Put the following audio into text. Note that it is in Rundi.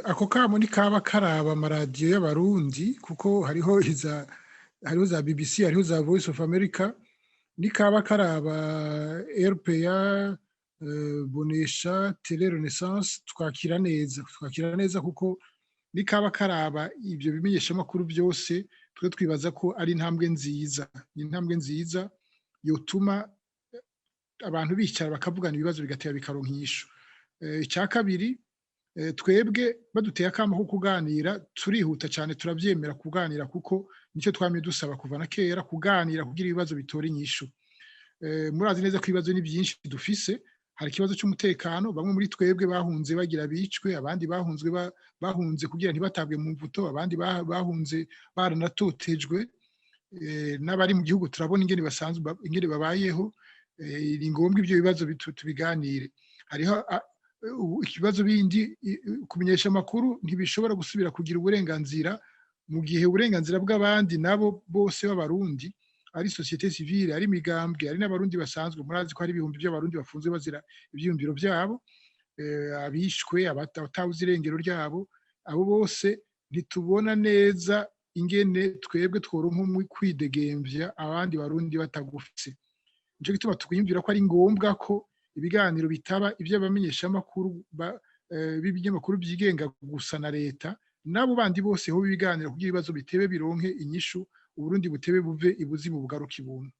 Ako kamo ni kaba karaba amaradiyo y'Abarundi, kuko hariho iza, hariho za BBC, hariho za Voice of America, ni kaba karaba RPA, Bonesha, Télé Renaissance, twakira neza, twakira neza, kuko ni kaba karaba ibyo bimenyeshamakuru byose, twe twibaza ko ari intambwe nziza, ni intambwe nziza yotuma abantu bicara bakavugana, ibibazo bigatera bikaronka inyishu. Icya kabiri, twebwe baduteye akamo ko kuganira, turihuta cyane, turabyemera kuganira, kuko nicyo twamye dusaba kuva na kera, kuganira kugira ibibazo bitora inyishu. Murazi neza ko ibibazo ni byinshi dufise. Hari ikibazo cy'umutekano, bamwe muri twebwe bahunze bagira bicwe, abandi bahunzwe, bahunze kugira ntibatabwe mu mvuto, abandi bahunze baranatotejwe, n'abari mu gihugu turabona ingene basanzwe, ingene babayeho. Ni ngombwa ibyo bibazo tubiganire. Hariho ikibazo bindi, kumenyesha amakuru ntibishobora gusubira kugira uburenganzira mu gihe uburenganzira bw'abandi nabo bose b'Abarundi, ari société civile, ari imigambwe, ari n'Abarundi basanzwe. Murazi ko hari ibihumbi by'Abarundi bafunzwe bazira ivyiyumviro byabo, abishwe, abatabuze irengero ryabo, abo bose ntitubona neza ingene twebwe tworonka umwe kwidegemvya abandi Barundi batagufise. Nico gituma twiyumvira ko ari ngombwa ko ibiganiro bitaba iby'abamenyeshamakuru b'ibinyamakuru byigenga gusa na leta, n'abo bandi bose ho ibiganiro kugira ibibazo bitebe bironke inyishu, Uburundi butebe buve ibuzimu bugaruka ibuntu.